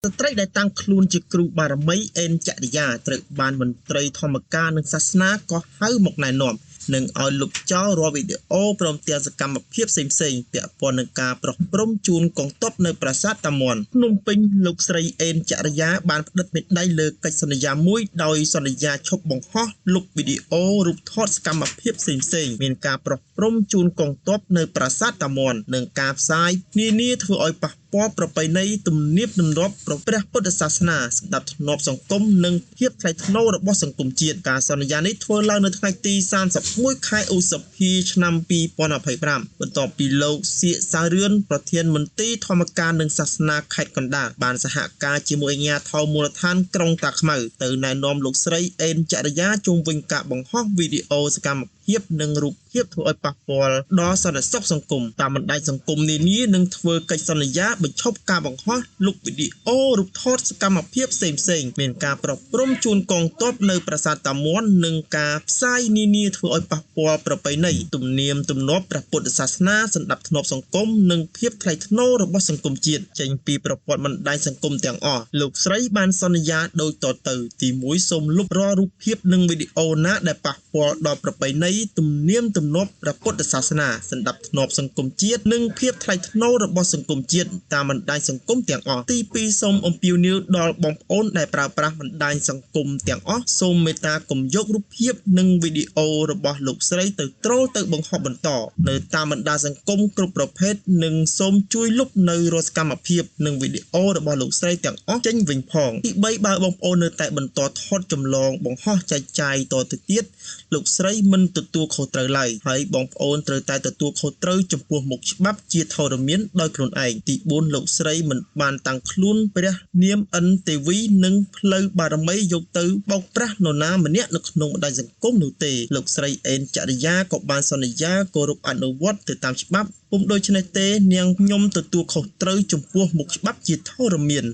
ស្ត្រីដែលតាំងខ្លួនជាគ្រូបារមីអេនចរិយាត្រូវបានមន្ត្រីធម្មការនិងសាសនាក៏ហៅមកណែនាំនិងឲ្យលុបចោលរាល់វីដេអូព្រមទាំងសកម្មភាពផ្សេងៗពាក់ព័ន្ធនឹងការប្រោះព្រំជូនកងទ័ពនៅប្រាសាទតាមាន់ភ្នំពេញលោកស្រីអេនចរិយាបានផ្តិតមេដៃលើកិច្ចសន្យាមួយដោយសន្យាឈប់បង្ហោះលុបវីដេអូរូបថតសកម្មភាពផ្សេងៗមានការប្រោះព្រំជូនកងទ័ពនៅប្រាសាទតាមាន់និងការផ្សាយនានាធ្វើឲ្យប៉ះពាល់ប្រពៃណីទំនៀមទម្លាប់ព្រះពុទ្ធសាសនាសណ្ដាប់ធ្នាប់សង្គមនិងភាពថ្លៃថ្នូររបស់សង្គមជាតិការសន្យានេះធ្វើឡើងនៅថ្ងៃទី31ខែឧសភាឆ្នាំ2025បន្ទាប់ពីលោកសៀកសារឿនប្រធានមន្ទីរធម្មការនិងសាសនាខេត្តកណ្ដាលបានសហការជាមួយអាជ្ញាធរមូលដ្ឋានក្រុងតាខ្មៅទៅណែនាំលោកស្រីអេនចរិយាជុំវិញការបង្ហោះវីដេអូសកម្មភាពនិងរូបភាពធ្វើឲ្យប៉ះពាល់ដល់សន្តិសុខសង្គមតាមបណ្ដាញសង្គមនានានិងធ្វើកិច្ចសន្យាបញ្ឈប់ការបង្ហោះលុបវីដេអូរូបថតសកម្មភាពផ្សេងៗមានការប្រព្រំជូនកងទ័ពនៅប្រាសាទតាមាន់និងការផ្សាយនានាធ្វើឲ្យប៉ះពាល់ប្រពៃណីទំនៀមទម្លាប់ព្រះពុទ្ធសាសនាសណ្ដាប់ធ្នាប់សង្គមនិងភាពថ្លៃថ្នូររបស់សង្គមជាតិចេញពីប្រព័ន្ធបណ្ដាញសង្គមទាំងអស់លោកស្រីបានសន្យាដូចតទៅទី1សូមលុបរាល់រូបភាពនិងវីដេអូណាដែលប៉ះពាល់ដល់ប្រពៃណីទំនៀមទម្លាប់ព្រះពុទ្ធសាសនាសណ្ដាប់ធ្នាប់សង្គមជាតិនិងភាពថ្លៃថ្នូររបស់សង្គមជាតិតាមបណ្ដាញសង្គមទាំងអស់ទី2សូមអំពាវនាវដល់បងប្អូនដែលប្រើប្រាស់បណ្ដាញសង្គមទាំងអស់សូមមេត្តាកុំយករូបភាពនិងវីដេអូរបស់លោកស្រីទៅត្រូលទៅបង្ហោះបន្តនៅតាមបណ្ដាញសង្គមគ្រប់ប្រភេទនិងសូមជួយលុបនៅរាល់សកម្មភាពនិងវីដេអូរបស់លោកស្រីទាំងអស់ចេញវិញផងទី3បើបងប្អូននៅតែបន្តថតចម្លងបង្ហោះចែកចាយតទៅទៀតលោកស្រីមិនទទួលខុសត្រូវឡើយហើយបងប្អូនត្រូវតែទទួលខុសត្រូវចំពោះមុខច្បាប់ជាធរមានដោយខ្លួនឯងទី4លោកស្រីមិនបានតាំងខ្លួនព្រះនាមអិនទេវីនិងផ្លូវបារមីយកទៅបោកប្រាស់នរណាម្នាក់នៅក្នុងបណ្ដាញសង្គមនោះទេលោកស្រីអេនចរិយាក៏បានសន្យាគោរពអនុវត្តទៅតាមច្បាប់ពុំដូច្នេះទេនាងខ្ញុំទទួលខុសត្រូវចំពោះមុខច្បាប់ជាធរមាន។